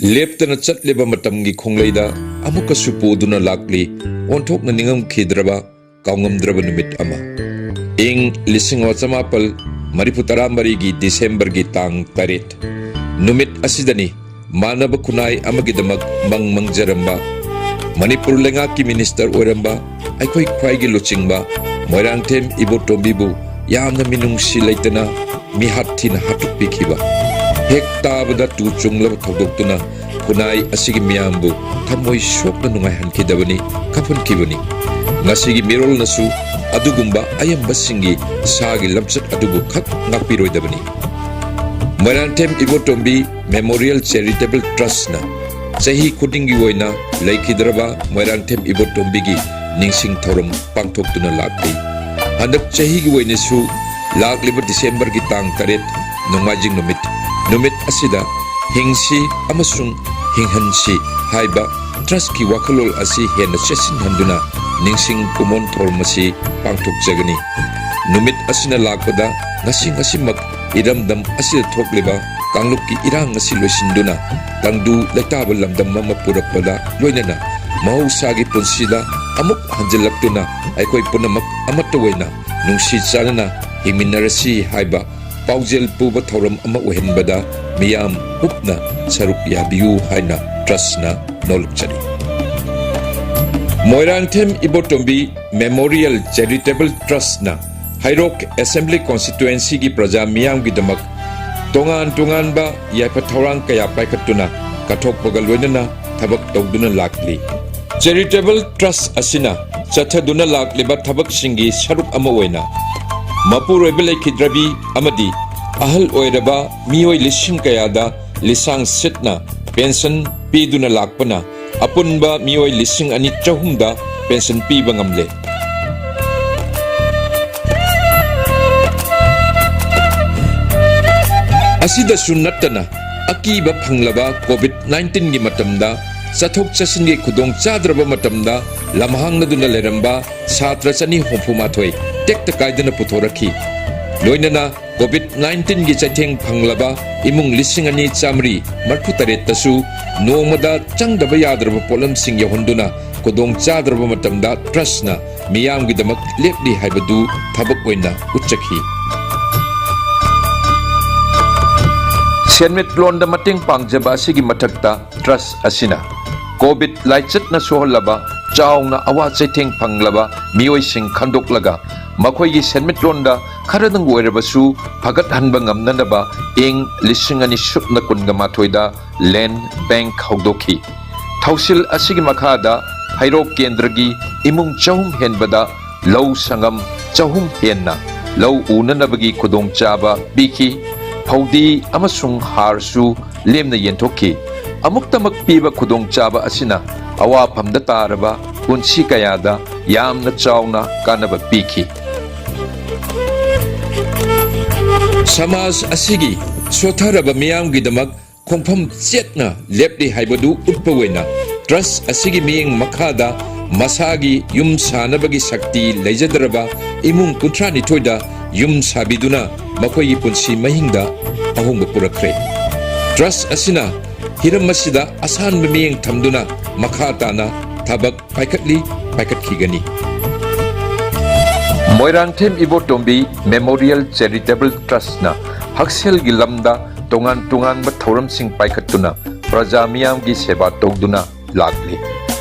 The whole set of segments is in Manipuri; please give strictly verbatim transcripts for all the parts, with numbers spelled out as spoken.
ꯂꯦꯞꯇꯅ ꯆꯠꯂꯤꯕ ꯃꯇꯝꯒꯤ ꯈꯣꯡꯂꯩꯗ ꯑꯃꯨꯛꯀꯁꯨ ꯄꯨꯗꯨꯅ ꯂꯥꯛꯂꯤ ꯑꯣꯟꯊꯣꯛꯅ ꯅꯤꯡꯉꯝꯈꯤꯗ꯭ꯔꯕ, ꯀꯥꯎꯉꯝꯗ꯭ꯔꯕ ꯅꯨꯃꯤꯠ ꯑꯃ꯫ ꯏꯪ ꯂꯤꯁꯤꯡ ꯑꯃ ꯆꯃꯥꯄꯜ ꯃꯔꯤꯐꯨ ꯇꯔꯥꯃꯔꯤꯒꯤ ꯗꯤꯁꯦꯝꯕꯔꯒꯤ ꯇꯥꯡ ꯇꯔꯦꯠ ꯅꯨꯃꯤꯠ ꯑꯁꯤꯗꯅꯤ ꯃꯥꯟꯅꯕ ꯈꯨꯟꯅꯥꯏ ꯑꯃꯒꯤꯗꯃꯛ ꯃꯪ ꯃꯪꯖꯔꯝꯕ, ꯃꯅꯤꯄꯨꯔ ꯂꯩꯉꯥꯛꯀꯤ ꯃꯤꯅꯤꯁꯇꯔ ꯑꯣꯏꯔꯝꯕ ꯑꯩꯈꯣꯏ ꯈ꯭ꯋꯥꯏꯒꯤ ꯂꯨꯆꯤꯡꯕ ꯃꯣꯏꯔꯥꯡꯊꯦꯝ ꯏꯕꯣꯇꯣꯝꯕꯤꯕꯨ ꯌꯥꯝꯅ ꯃꯤꯅꯨꯡꯁꯤ ꯂꯩꯇꯅ ꯃꯤꯍꯥꯠ ꯊꯤꯅ ꯍꯥꯠꯇꯣꯛꯄꯤꯈꯤꯕ꯫ ꯍꯦꯛ ꯇꯥꯕꯗ ꯇꯨ ꯆꯨꯡꯂꯕ ꯊꯧꯗꯣꯛꯇꯨꯅ ꯈꯨꯟꯅꯥꯏ ꯑꯁꯤꯒꯤ ꯃꯤꯌꯥꯝꯕꯨ ꯊꯃꯣꯏ ꯁꯣꯛꯅ ꯅꯨꯡꯉꯥꯏꯍꯟꯈꯤꯗꯕꯅꯤ, ꯀꯞꯍꯟꯈꯤꯕꯅꯤ꯫ ꯉꯁꯤꯒꯤ ꯃꯤꯔꯣꯜꯅꯁꯨ ꯑꯗꯨꯒꯨꯝꯕ ꯑꯌꯥꯝꯕꯁꯤꯡꯒꯤ ꯁꯥꯒꯤ ꯂꯝꯆꯠ ꯑꯗꯨꯕꯨ ꯈꯛ ꯉꯥꯛꯄꯤꯔꯣꯏꯗꯕꯅꯤ꯫ ꯃꯣꯏꯔꯥꯡꯊꯦꯝ ꯏꯕꯣꯇꯣꯝꯕꯤ ꯃꯦꯃꯣꯔꯤꯌꯦꯜ ꯆꯦꯔꯤꯇꯦꯕꯜ ꯇ꯭ꯔꯁꯅ ꯆꯍꯤ ꯈꯨꯗꯤꯡꯒꯤ ꯑꯣꯏꯅ ꯂꯩꯈꯤꯗ꯭ꯔꯕ ꯃꯣꯏꯔꯥꯡꯊꯦꯝ ꯏꯕꯣꯇꯣꯝꯕꯤꯒꯤ ꯅꯤꯡꯁꯤꯡ ꯊꯧꯔꯝ ꯄꯥꯡꯊꯣꯛꯇꯨꯅ ꯂꯥꯛꯂꯤ꯫ ꯍꯟꯗꯛ ꯆꯍꯤꯒꯤ ꯑꯣꯏꯅꯁꯨ ꯂꯥꯛꯂꯤꯕ ꯗꯤꯁꯦꯝꯕꯔꯒꯤ ꯇꯥꯡ ꯇꯔꯦꯠ, ꯅꯣꯡꯃꯥꯏꯖꯤꯡ ꯅꯨꯃꯤꯠ, ꯅꯨꯃꯤꯠ ꯑꯁꯤꯗ "ꯍꯤꯡꯁꯤ ꯑꯃꯁꯨꯡ ꯍꯤꯡꯍꯟꯁꯤ" ꯍꯥꯏꯕ ꯇ꯭ꯔꯁꯀꯤ ꯋꯥꯈꯜꯂꯣꯟ ꯑꯁꯤ ꯍꯦꯟꯅ ꯆꯦꯠꯁꯤꯟꯍꯟꯗꯨꯅ ꯅꯤꯡꯁꯤꯡ ꯀꯨꯃꯣꯟ ꯊꯧꯔꯝ ꯑꯁꯤ ꯄꯥꯡꯊꯣꯛꯆꯒꯅꯤ꯫ ꯅꯨꯃꯤꯠ ꯑꯁꯤꯅ ꯂꯥꯛꯄꯗ ꯉꯁꯤ ꯉꯁꯤꯃꯛ ꯏꯔꯝꯗꯝ ꯑꯁꯤꯗ ꯊꯣꯛꯂꯤꯕ ꯀꯥꯡꯂꯨꯞꯀꯤ ꯏꯔꯥꯡ ꯑꯁꯤ ꯂꯣꯏꯁꯤꯟꯗꯨꯅ ꯇꯪꯗꯨ ꯂꯩꯇꯥꯕ ꯂꯝꯗꯝ ꯑꯃ ꯄꯨꯔꯛꯄꯗ ꯂꯣꯏꯅꯅ ꯃꯍꯧꯁꯥꯒꯤ ꯄꯨꯟꯁꯤꯗ ꯑꯃꯨꯛ ꯍꯟꯖꯤꯜꯂꯛꯇꯨꯅ ꯑꯩꯈꯣꯏ ꯄꯨꯝꯅꯃꯛ ꯑꯃꯠꯇ ꯑꯣꯏꯅ ꯅꯨꯡꯁꯤ ꯆꯥꯟꯅꯅ ꯍꯤꯡꯃꯤꯟꯅꯔꯁꯤ ꯍꯥꯏꯕ ꯄꯥꯎꯖꯦꯜ ꯄꯨꯕ ꯊꯧꯔꯝ ꯑꯃ ꯑꯣꯏꯍꯟꯕꯗ ꯃꯤꯌꯥꯝ ꯄꯨꯝꯅ ꯁꯔꯨꯛ ꯌꯥꯕꯤꯌꯨ ꯍꯥꯏꯅ ꯇ꯭ꯔꯁꯅ ꯅꯣꯜꯂꯨꯛꯆꯔꯤ꯫ ꯃꯣꯏꯔꯥꯡꯊꯦꯝ ꯏꯕꯣꯇꯣꯝꯕꯤ ꯃꯦꯃꯣꯔꯤꯌꯦꯜ ꯆꯦꯔꯤꯇꯦꯕꯜ ꯇ꯭ꯔꯁꯅ ꯍꯩꯔꯣꯛ ꯑꯦꯁꯦꯝꯕ꯭ꯂꯤ ꯀꯣꯟꯁꯇꯤꯇ꯭ꯋꯦꯟꯁꯤꯒꯤ ꯄ꯭ꯔꯖꯥ ꯃꯤꯌꯥꯝꯒꯤꯗꯃꯛ ꯇꯣꯉꯥꯟ ꯇꯣꯉꯥꯟꯕ ꯌꯥꯏꯐ ꯊꯧꯔꯥꯡ ꯀꯌꯥ ꯄꯥꯏꯈꯠꯇꯨꯅ ꯀꯠꯊꯣꯛꯄꯒ ꯂꯣꯏꯅꯅ ꯊꯕꯛ ꯇꯧꯗꯨꯅ ꯂꯥꯛꯂꯤ꯫ ꯆꯦꯔꯤꯇꯦꯕꯜ ꯇ꯭ꯔꯁ ꯑꯁꯤꯅ ꯆꯠꯊꯗꯨꯅ ꯂꯥꯛꯂꯤꯕ ꯊꯕꯛꯁꯤꯡꯒꯤ ꯁꯔꯨꯛ ꯑꯃ ꯑꯣꯏꯅ ꯃꯄꯨꯔꯣꯏꯕ ꯂꯩꯈꯤꯗ꯭ꯔꯕꯤ ꯑꯃꯗꯤ ꯑꯍꯜ ꯑꯣꯏꯔꯕ ꯃꯤꯑꯣꯏ ꯂꯤꯁꯤꯡ ꯀꯌꯥꯗ ꯂꯤꯁꯥꯡ ꯁꯤꯠꯅ ꯄꯦꯟꯁꯟ ꯄꯤꯗꯨꯅ ꯂꯥꯛꯄꯅ ꯑꯄꯨꯟꯕ ꯃꯤꯑꯣꯏ ꯂꯤꯁꯤꯡ ꯑꯅꯤ ꯆꯍꯨꯝꯗ ꯄꯦꯟꯁꯟ ꯄꯤꯕ ꯉꯝꯂꯦ꯫ ꯑꯁꯤꯗꯁꯨ ꯅꯠꯇꯅ ꯑꯀꯤꯕ ꯐꯪꯂꯕ ꯀꯣꯚꯤꯗ ꯅꯥꯏꯟꯇꯤꯟꯒꯤ ꯃꯇꯝꯗ ꯆꯠꯊꯣꯛ ꯆꯠꯁꯤꯟꯒꯤ ꯈꯨꯗꯣꯡ ꯆꯥꯗ꯭ꯔꯕ ꯃꯇꯝꯗ ꯂꯝꯍꯥꯡꯅꯗꯨꯅ ꯂꯩꯔꯝꯕ ꯁꯥꯇ꯭ꯔ ꯆꯅꯤ ꯍꯨꯝꯐꯨ ꯃꯥꯊꯣꯏ ꯇꯦꯛꯇ ꯀꯥꯏꯗꯅ ꯄꯨꯊꯣꯔꯛꯈꯤ꯫ ꯂꯣꯏꯅꯅ COVID nineteen ꯒꯤ ꯆꯩꯊꯦꯡ ꯐꯪꯂꯕ ꯏꯃꯨꯡ ꯂꯤꯁꯤꯡ ꯑꯅꯤ ꯆꯥꯃꯔꯤ ꯃꯔꯤꯐꯨ ꯇꯔꯦꯠꯇꯁꯨ ꯅꯣꯡꯃꯗ ꯆꯪꯗꯕ ꯌꯥꯗ꯭ꯔꯕ ꯄꯣꯠꯂꯝꯁꯤꯡ ꯌꯧꯍꯟꯗꯨꯅ ꯈꯨꯗꯣꯡ ꯆꯥꯗ꯭ꯔꯕ ꯃꯇꯝꯗ ꯇ꯭ꯔꯁꯅ ꯃꯤꯌꯥꯝꯒꯤꯗꯃꯛ ꯂꯦꯞꯂꯤ ꯍꯥꯏꯕꯗꯨ ꯊꯕꯛ ꯑꯣꯏꯅ ꯎꯠꯆꯈꯤ꯫ ꯁꯦꯟꯃꯤꯠꯂꯣꯟꯗ ꯃꯇꯦꯡ ꯄꯥꯡꯖꯕ ꯑꯁꯤꯒꯤ ꯃꯊꯛꯇ ꯇ꯭ꯔꯁ ꯑꯁꯤꯅ COVID ꯂꯥꯏꯆꯠꯅ ꯁꯣꯛꯍꯜꯂꯕ ꯆꯥꯎꯅ ꯑꯋꯥ ꯆꯩꯊꯦꯡ ꯐꯪꯂꯕ ꯃꯤꯑꯣꯏꯁꯤꯡ ꯈꯟꯗꯣꯛꯂꯒ ꯃꯈꯣꯏꯒꯤ ꯁꯦꯟꯃꯤꯠꯂꯣꯟꯗ ꯈꯔꯗꯪ ꯑꯣꯏꯔꯕꯁꯨ ꯐꯒꯠꯍꯟꯕ ꯉꯝꯅꯅꯕ ꯏꯪ ꯂꯤꯁꯤꯡ ꯑꯅꯤ ꯁꯨꯞꯅ ꯀꯨꯟꯒ ꯃꯥꯊꯣꯏꯗ ꯂꯦꯟ ꯕꯦꯡꯛ ꯍꯧꯗꯣꯛꯈꯤ꯫ ꯊꯧꯁꯤꯜ ꯑꯁꯤꯒꯤ ꯃꯈꯥꯗ ꯍꯩꯔꯣꯛ ꯀꯦꯟꯗ꯭ꯔꯒꯤ ꯏꯃꯨꯡ ꯆꯍꯨꯝ ꯍꯦꯟꯕꯗ ꯂꯧ ꯁꯪꯒꯝ ꯆꯍꯨꯝ ꯍꯦꯟꯅ ꯂꯧ ꯎꯅꯅꯕꯒꯤ ꯈꯨꯗꯣꯡꯆꯥꯕ ꯄꯤꯈꯤ꯫ ꯐꯧꯗꯤ ꯑꯃꯁꯨꯡ ꯍꯥꯔꯁꯨ ꯂꯦꯝꯅ ꯌꯦꯟꯊꯣꯛꯈꯤ꯫ ꯑꯃꯨꯛꯇꯃꯛ ꯄꯤꯕ ꯈꯨꯗꯣꯡꯆꯥꯕ ꯑꯁꯤꯅ ꯑꯋꯥꯐꯝꯗ ꯇꯥꯔꯕ ꯄꯨꯟꯁꯤ ꯀꯌꯥꯗ ꯌꯥꯝꯅ ꯆꯥꯎꯅ ꯀꯥꯟꯅꯕ ꯄꯤꯈꯤ꯫ ꯁꯃꯥꯖ ꯑꯁꯤꯒꯤ ꯁꯣꯠꯊꯔꯕ ꯃꯤꯌꯥꯝꯒꯤꯗꯃꯛ ꯈꯣꯡꯐꯝ ꯆꯦꯠꯅ ꯂꯦꯞꯂꯤ ꯍꯥꯏꯕꯗꯨ ꯎꯠꯄ ꯑꯣꯏꯅ ꯇ꯭ꯔꯁ ꯑꯁꯤꯒꯤ ꯃꯤꯠꯌꯦꯡ ꯃꯈꯥꯗ ꯃꯁꯥꯒꯤ ꯌꯨꯝ ꯁꯥꯅꯕꯒꯤ ꯁꯛꯇꯤ ꯂꯩꯖꯗ꯭ꯔꯕ ꯏꯃꯨꯡ ꯀꯨꯟꯊ꯭ꯔꯥ ꯅꯤꯊꯣꯏꯗ ꯌꯨꯝ ꯁꯥꯕꯤꯗꯨꯅ ꯃꯈꯣꯏꯒꯤ ꯄꯨꯟꯁꯤ ꯃꯍꯤꯡꯗ ꯑꯍꯣꯡꯕ ꯄꯨꯔꯛꯈ꯭ꯔꯦ꯫ ꯇ꯭ꯔꯁ ꯑꯁꯤꯅ ꯍꯤꯔꯝ ꯑꯁꯤꯗ ꯑꯁꯥꯟꯕ ꯃꯤꯠꯌꯦꯡ ꯊꯝꯗꯨꯅ ꯃꯈꯥ ꯇꯥꯅ ꯊꯕꯛ ꯄꯥꯏꯈꯠꯂꯤ, ꯄꯥꯏꯈꯠꯈꯤꯒꯅꯤ꯫ ꯃꯣꯏꯔꯥꯡꯊꯦꯝ ꯏꯕꯣꯇꯣꯝꯕꯤ ꯃꯦꯃꯣꯔꯤꯌꯦꯜ ꯆꯦꯔꯤꯇꯦꯕꯜ ꯇ꯭ꯔꯁꯅ ꯍꯛꯁꯦꯜꯒꯤ ꯂꯝꯗ ꯇꯣꯉꯥꯟ ꯇꯣꯉꯥꯟꯕ ꯊꯧꯔꯝꯁꯤꯡ ꯄꯥꯏꯈꯠꯇꯨꯅ ꯄ꯭ꯔꯖꯥ ꯃꯤꯌꯥꯝꯒꯤ ꯁꯦꯕꯥ ꯇꯧꯗꯨꯅ ꯂꯥꯛꯂꯤ꯫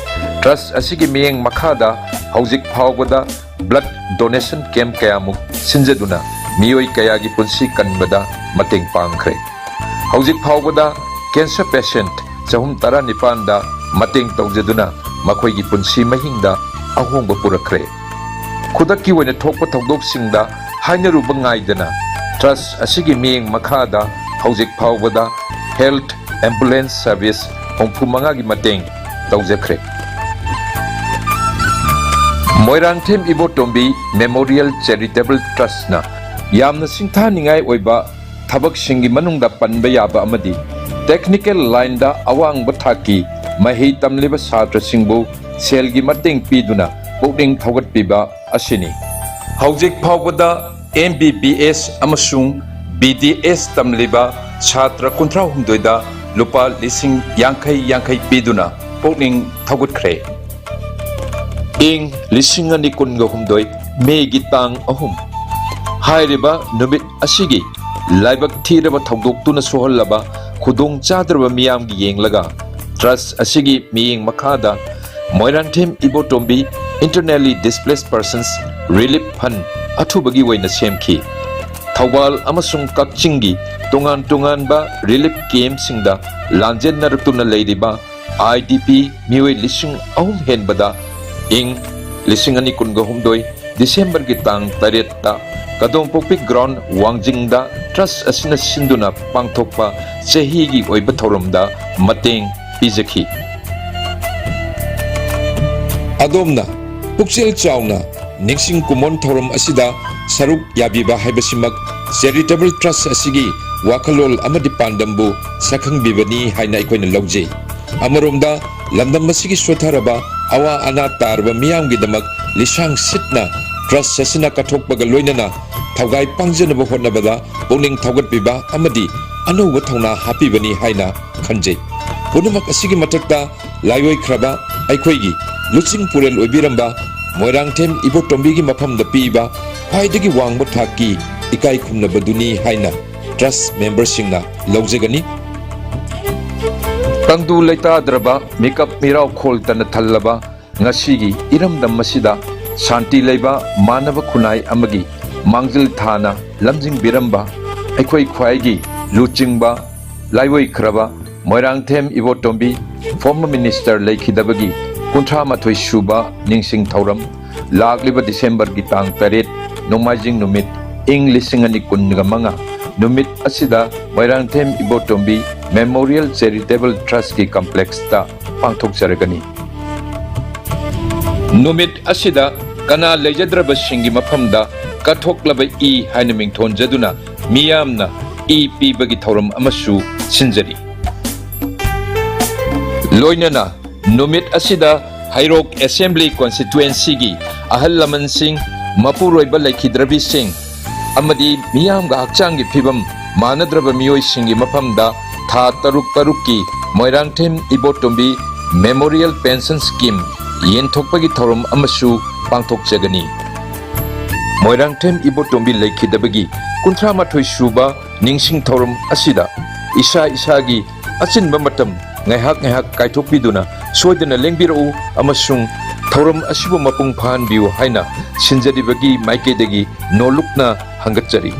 ꯇ꯭ꯔꯁ ꯑꯁꯤꯒꯤ ꯃꯤꯠꯌꯦꯡ ꯃꯈꯥꯗ ꯍꯧꯖꯤꯛ ꯐꯥꯎꯕꯗ ꯕ꯭ꯂꯗ ꯗꯣꯅꯦꯁꯟ ꯀꯦꯝꯞ ꯀꯌꯥꯃꯨꯛ ꯁꯤꯟꯖꯗꯨꯅ ꯃꯤꯑꯣꯏ ꯀꯌꯥꯒꯤ ꯄꯨꯟꯁꯤ ꯀꯟꯕꯗ ꯃꯇꯦꯡ ꯄꯥꯡꯈ꯭ꯔꯦ꯫ ꯍꯧꯖꯤꯛ ꯐꯥꯎꯕꯗ ꯀꯦꯟꯁꯔ ꯄꯦꯁꯦꯟꯠ ꯆꯍꯨꯝ ꯇꯔꯥꯅꯤꯄꯥꯟꯗ ꯃꯇꯦꯡ ꯇꯧꯖꯗꯨꯅ ꯃꯈꯣꯏꯒꯤ ꯄꯨꯟꯁꯤ ꯃꯍꯤꯡꯗ ꯑꯍꯣꯡꯕ ꯄꯨꯔꯛꯈ꯭ꯔꯦ꯫ ꯈꯨꯗꯛꯀꯤ ꯑꯣꯏꯅ ꯊꯣꯛꯄ ꯊꯧꯗꯣꯛꯁꯤꯡꯗ ꯍꯥꯏꯅꯔꯨꯕ ꯉꯥꯏꯗꯅ ꯇ꯭ꯔꯁ ꯑꯁꯤꯒꯤ ꯃꯤꯠꯌꯦꯡ ꯃꯈꯥꯗ ꯍꯧꯖꯤꯛ ꯐꯥꯎꯕꯗ ꯍꯦꯜꯊ ꯑꯦꯝꯕꯨꯂꯦꯟꯁ ꯁꯔꯚꯤꯁ ꯍꯨꯝꯐꯨ ꯃꯉꯥꯒꯤ ꯃꯇꯦꯡ ꯇꯧꯖꯈ꯭ꯔꯦ꯫ ꯃꯣꯏꯔꯥꯡꯊꯦꯝ ꯏꯕꯣꯇꯣꯝꯕꯤ ꯃꯦꯃꯣꯔꯤꯌꯦꯜ ꯆꯦꯔꯤꯇꯦꯕꯜ ꯇ꯭ꯔꯁꯅ ꯌꯥꯝꯅ ꯁꯤꯡꯊꯥꯅꯤꯡꯉꯥꯏ ꯑꯣꯏꯕ ꯊꯕꯛꯁꯤꯡꯒꯤ ꯃꯅꯨꯡꯗ ꯄꯟꯕ ꯌꯥꯕ ꯑꯃꯗꯤ ꯇꯦꯛꯅꯤꯀꯦꯜ ꯂꯥꯏꯟꯗ ꯑꯋꯥꯡꯕ ꯊꯥꯛꯀꯤ ꯃꯍꯩ ꯇꯝꯂꯤꯕ ꯁꯥꯇ꯭ꯔꯁꯤꯡꯕꯨ ꯁꯦꯜꯒꯤ ꯃꯇꯦꯡ ꯄꯤꯗꯨꯅ ꯄꯨꯛꯅꯤꯡ ꯊꯧꯒꯠꯄꯤꯕ ꯑꯁꯤꯅꯤ꯫ ꯍꯧꯖꯤꯛ ꯐꯥꯎꯕꯗ ꯑꯦꯝ ꯕꯤ ꯕꯤ ꯑꯦꯁ ꯑꯃꯁꯨꯡ ꯕꯤ ꯗꯤ ꯑꯦꯁ ꯇꯝꯂꯤꯕ ꯁꯥꯇ꯭ꯔ ꯀꯨꯟꯊ꯭ꯔꯥ ꯍꯨꯝꯗꯣꯏꯗ ꯂꯨꯄꯥ ꯂꯤꯁꯤꯡ ꯌꯥꯡꯈꯩ ꯌꯥꯡꯈꯩ ꯄꯤꯗꯨꯅ ꯄꯨꯛꯅꯤꯡ ꯊꯧꯒꯠꯈ꯭ꯔꯦ꯫ ꯏꯪ ꯂꯤꯁꯤꯡ ꯑꯅꯤ ꯀꯨꯟꯒ ꯍꯨꯝꯗꯣꯏ ꯃꯦꯒꯤ ꯇꯥꯡ ꯑꯍꯨꯝ ꯍꯥꯏꯔꯤꯕ ꯅꯨꯃꯤꯠ ꯑꯁꯤꯒꯤ ꯂꯥꯏꯕꯛ ꯊꯤꯔꯕ ꯊꯧꯗꯣꯛꯇꯨꯅ ꯁꯣꯛꯍꯜꯂꯕ ꯈꯨꯗꯣꯡ ꯆꯥꯗ꯭ꯔꯕ ꯃꯤꯌꯥꯝꯒꯤ ꯌꯦꯡꯂꯒ ꯇ꯭ꯔꯁ ꯑꯁꯤꯒꯤ ꯃꯤꯠꯌꯦꯡ ꯃꯈꯥꯗ ꯃꯣꯏꯔꯥꯡꯊꯦꯝ ꯏꯕꯣꯇꯣꯝꯕꯤ Internally Displaced Persons Relief Fund ꯑꯊꯨꯕꯒꯤ ꯑꯣꯏꯅ ꯁꯦꯝꯈꯤ꯫ ꯊꯧꯕꯥꯜ ꯑꯃꯁꯨꯡ ꯀꯛꯆꯤꯡꯒꯤ ꯇꯣꯉꯥꯟ ꯇꯣꯉꯥꯟꯕ ꯔꯤꯂꯤꯐ ꯀꯦꯝꯞꯁꯤꯡꯗ ꯂꯥꯟꯖꯦꯟꯅꯔꯛꯇꯨꯅ ꯂꯩꯔꯤꯕ ꯑꯥꯏ ꯗꯤ ꯄꯤ ꯃꯤꯑꯣꯏ ꯂꯤꯁꯤꯡ ꯑꯍꯨꯝ ꯍꯦꯟꯕꯗ ꯏꯪ ꯂꯤꯁꯤꯡ ꯑꯅꯤ ꯀꯨꯟꯒ ꯍꯨꯝꯗꯣꯏ ꯗꯤꯁꯦꯝꯕꯔꯒꯤ ꯇꯥꯡ ꯇꯔꯦꯠꯇ ꯀꯗꯣꯝꯄꯣꯛꯄꯤ ꯒ꯭ꯔꯥꯎꯟ ꯋꯥꯡꯖꯤꯡꯗ ꯇ꯭ꯔꯁ ꯑꯁꯤꯅ ꯁꯤꯟꯗꯨꯅ ꯄꯥꯡꯊꯣꯛꯄ ꯆꯍꯤꯒꯤ ꯑꯣꯏꯕ ꯊꯧꯔꯝꯗ ꯃꯇꯦꯡ ꯄꯤꯖꯈꯤ꯫ ꯑꯗꯣꯝꯅ ꯄꯨꯛꯆꯦꯜ ꯆꯥꯎꯅ ꯅꯤꯡꯁꯤꯡ ꯀꯨꯝꯑꯣꯟ ꯊꯧꯔꯝ ꯑꯁꯤꯗ ꯁꯔꯨꯛ ꯌꯥꯕꯤꯕ ꯍꯥꯏꯕꯁꯤꯃꯛ ꯆꯦꯔꯤꯇꯦꯕꯜ ꯇ꯭ꯔꯁ ꯑꯁꯤꯒꯤ ꯋꯥꯈꯜꯂꯣꯟ ꯑꯃꯗꯤ ꯄꯥꯟꯗꯝꯕꯨ ꯁꯛꯈꯪꯕꯤꯕꯅꯤ ꯍꯥꯏꯅ ꯑꯩꯈꯣꯏꯅ ꯂꯧꯖꯩ꯫ ꯑꯃꯔꯣꯝꯗ, ꯂꯝꯗꯝ ꯑꯁꯤꯒꯤ ꯁꯣꯠꯊꯔꯕ ꯑꯋꯥ ꯑꯅꯥ ꯇꯥꯔꯕ ꯃꯤꯌꯥꯝꯒꯤꯗꯃꯛ ꯂꯤꯁꯥꯡ ꯁꯤꯠꯅ ꯇ꯭ꯔꯁ ꯑꯁꯤꯅ ꯀꯠꯊꯣꯛꯄꯒ ꯂꯣꯏꯅꯅ ꯊꯧꯒꯥꯏ ꯄꯥꯡꯖꯅꯕ ꯍꯣꯠꯅꯕꯗ ꯄꯨꯛꯅꯤꯡ ꯊꯧꯒꯠꯄꯤꯕ ꯑꯃꯗꯤ ꯑꯅꯧꯕ ꯊꯧꯅꯥ ꯍꯥꯞꯄꯤꯕꯅꯤ ꯍꯥꯏꯅ ꯈꯟꯖꯩ꯫ ꯄꯨꯝꯅꯃꯛ ꯑꯁꯤꯒꯤ ꯃꯊꯛꯇ, ꯂꯥꯏꯑꯣꯏꯈ꯭ꯔꯕ ꯑꯩꯈꯣꯏꯒꯤ ꯂꯨꯆꯤꯡ ꯄꯨꯔꯦꯜ ꯑꯣꯏꯕꯤꯔꯝꯕ ꯃꯣꯏꯔꯥꯡꯊꯦꯝ ꯏꯕꯣꯇꯣꯝꯕꯤꯒꯤ ꯃꯐꯝꯗ ꯄꯤꯕ ꯈ꯭ꯋꯥꯏꯗꯒꯤ ꯋꯥꯡꯕ ꯊꯥꯛꯀꯤ ꯏꯀꯥꯏ ꯈꯨꯝꯅꯕꯗꯨꯅꯤ ꯍꯥꯏꯅ ꯇ꯭ꯔꯁ ꯃꯦꯝꯕꯔꯁꯤꯡꯅ ꯂꯧꯖꯒꯅꯤ꯫ ꯇꯪꯗꯨ ꯂꯩꯇꯥꯗ꯭ꯔꯕ ꯃꯤꯀꯞ ꯃꯤꯔꯥꯎ ꯈꯣꯜꯇꯅ ꯊꯜꯂꯕ ꯉꯁꯤꯒꯤ ꯏꯔꯝꯗꯝ ꯑꯁꯤꯗ ꯁꯥꯟꯇꯤ ꯂꯩꯕ ꯃꯥꯟꯅꯕ ꯈꯨꯟꯅꯥꯏ ꯑꯃꯒꯤ ꯃꯥꯡꯖꯤꯜ ꯊꯥꯅ ꯂꯝꯖꯤꯡꯕꯤꯔꯝꯕ ꯑꯩꯈꯣꯏ ꯈ꯭ꯋꯥꯏꯒꯤ ꯂꯨꯆꯤꯡꯕ ꯂꯥꯏꯑꯣꯏꯈ꯭ꯔꯕ ꯃꯣꯏꯔꯥꯡꯊꯦꯝ ꯏꯕꯣꯇꯣꯝꯕꯤ former minister ꯂꯩꯈꯤꯗꯕꯒꯤ ꯀꯨꯟꯊ꯭ꯔꯥ ꯃꯥꯊꯣꯏ ꯁꯨꯕ ꯅꯤꯡꯁꯤꯡ ꯊꯧꯔꯝ ꯂꯥꯛꯂꯤꯕ ꯗꯤꯁꯦꯝꯕꯔꯒꯤ ꯇꯥꯡ ꯇꯔꯦꯠ ꯅꯣꯡꯃꯥꯏꯖꯤꯡ ꯅꯨꯃꯤꯠ ꯏꯪ ꯂꯤꯁꯤꯡ ꯑꯅꯤ ꯀꯨꯟꯒ ꯃꯉꯥ ꯅꯨꯃꯤꯠ ꯑꯁꯤꯗ ꯃꯣꯏꯔꯥꯡꯊꯦꯝ ꯏꯕꯣꯇꯣꯝꯕꯤ Memorial Charitable Trustꯀꯤ complexꯇ ꯄꯥꯡꯊꯣꯛꯆꯔꯒꯅꯤ꯫ ꯅꯨꯃꯤꯠ ꯑꯁꯤꯗ ꯀꯅꯥ ꯂꯩꯖꯗ꯭ꯔꯕꯁꯤꯡꯒꯤ ꯃꯐꯝꯗ ꯀꯠꯊꯣꯛꯂꯕ ꯏ ꯍꯥꯏꯅ ꯃꯤꯡꯊꯣꯟꯖꯗꯨꯅ ꯃꯤꯌꯥꯝꯅ ꯏ ꯄꯤꯕꯒꯤ ꯊꯧꯔꯝ ꯑꯃꯁꯨ ꯁꯤꯟꯖꯔꯤ꯫ ꯂꯣꯏꯅꯅ ꯅꯨꯃꯤꯠ ꯑꯁꯤꯗ ꯍꯩꯔꯣꯛ Assembly Constituencyꯒꯤ ꯑꯍꯜ ꯂꯃꯟꯁꯤꯡ, ꯃꯄꯨꯔꯣꯏꯕ ꯂꯩꯈꯤꯗ꯭ꯔꯕꯤꯁꯤꯡ, ꯑꯃꯗꯤ ꯃꯤꯌꯥꯝꯒ ꯍꯛꯆꯥꯡꯒꯤ ꯐꯤꯕꯝ ꯃꯥꯟꯅꯗ꯭ꯔꯕ ꯃꯤꯑꯣꯏꯁꯤꯡꯒꯤ ꯃꯐꯝꯗ ꯊꯥ ꯇꯔꯨꯛ ꯇꯔꯨꯛꯀꯤ ꯃꯣꯏꯔꯥꯡꯊꯦꯝ ꯏꯕꯣꯇꯣꯝꯕꯤ Memorial Pension Scheme ꯌꯦꯟꯊꯣꯛꯄꯒꯤ ꯊꯧꯔꯝ ꯑꯃꯁꯨ ꯄꯥꯡꯊꯣꯛꯆꯒꯅꯤ꯫ ꯃꯣꯏꯔꯥꯡꯊꯦꯝ ꯏꯕꯣꯇꯣꯝꯕꯤ ꯂꯩꯈꯤꯗꯕꯒꯤ ꯀꯨꯟꯊ꯭ꯔꯥ ꯃꯥꯊꯣꯏ ꯁꯨꯕ ꯅꯤꯡꯁꯤꯡ ꯊꯧꯔꯝ ꯑꯁꯤꯗ ꯏꯁꯥ ꯏꯁꯥꯒꯤ ꯑꯆꯤꯟꯕ ꯃꯇꯝ ꯉꯥꯏꯍꯥꯛ ꯉꯥꯏꯍꯥꯛ ꯀꯥꯏꯊꯣꯛꯄꯤꯗꯨꯅ ꯁꯣꯏꯗꯅ ꯂꯦꯡꯕꯤꯔꯛꯎ ꯑꯃꯁꯨꯡ ꯊꯧꯔꯝ ꯑꯁꯤꯕꯨ ꯃꯄꯨꯡ ꯐꯥꯍꯟꯕꯤꯌꯨ ꯍꯥꯏꯅ ꯁꯤꯟꯖꯔꯤꯕꯒꯤ ꯃꯥꯏꯀꯩꯗꯒꯤ ꯅꯣꯜꯂꯨꯛꯅ ꯍꯪꯒꯠꯆꯔꯤ꯫